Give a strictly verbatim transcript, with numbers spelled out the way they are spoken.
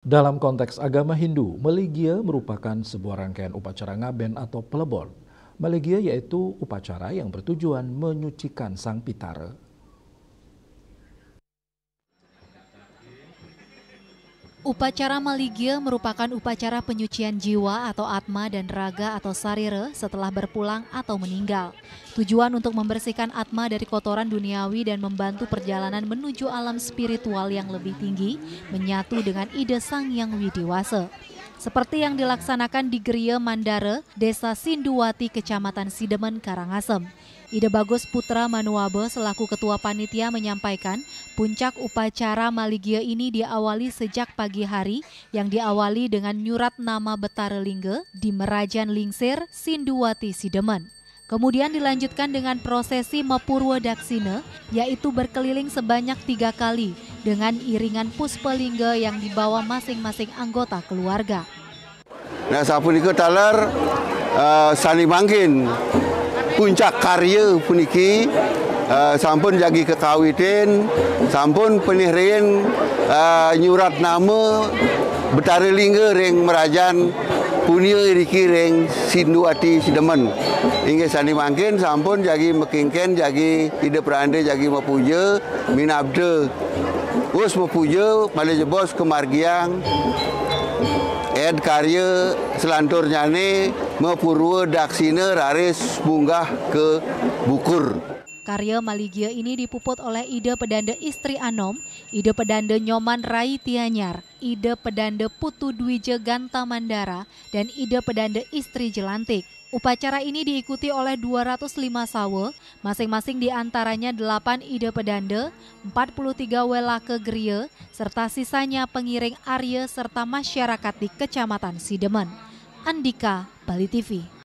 Dalam konteks agama Hindu, Maligia merupakan sebuah rangkaian upacara ngaben atau pelebon. Maligia yaitu upacara yang bertujuan menyucikan Sang Pitara. Upacara Maligia merupakan upacara penyucian jiwa atau atma dan raga atau sarira setelah berpulang atau meninggal. Tujuan untuk membersihkan atma dari kotoran duniawi dan membantu perjalanan menuju alam spiritual yang lebih tinggi, menyatu dengan ide Sang Yang Widi Wasa. Seperti yang dilaksanakan di Geria Mandara, Desa Sinduwati, Kecamatan Sidemen, Karangasem. Ida Bagus Putra Manuabe selaku Ketua Panitia menyampaikan, puncak upacara Maligia ini diawali sejak pagi hari, yang diawali dengan nyurat nama Betara Lingga di Merajan Lingsir, Sinduwati, Sidemen. Kemudian dilanjutkan dengan prosesi Mapurwa Daksina, yaitu berkeliling sebanyak tiga kali dengan iringan Puspa Lingga yang dibawa masing-masing anggota keluarga. Nah, sapunika taler, eh, sane mangkin puncak karya puniki, eh, sampun jagi kekawitin, sampun pinih riin, eh, nyurat nama Betara Lingga ring Merajan Punia iriki ring Sinduwati Sidemen. Inggih sane mangkin sampun jagi makingken, jagi Ida Pranda jagi mapuja, minabda. Wus mapuja, malih jebos kamargiang ed karya selanturnyane Mapurwa Daksina raris munggah ka bukur. Karya Maligia ini dipuput oleh Ida Pedanda Istri Anom, Ida Pedanda Nyoman Rai Tianyar, Ida Pedanda Putu Dwija Ganta Mandara, dan Ida Pedanda Istri Jelantik. Upacara ini diikuti oleh dua ratus lima sawa, masing-masing di antaranya delapan Ida Pedanda, empat puluh tiga welaka geria, serta sisanya pengiring arya serta masyarakat di Kecamatan Sidemen. Andika, Bali T V.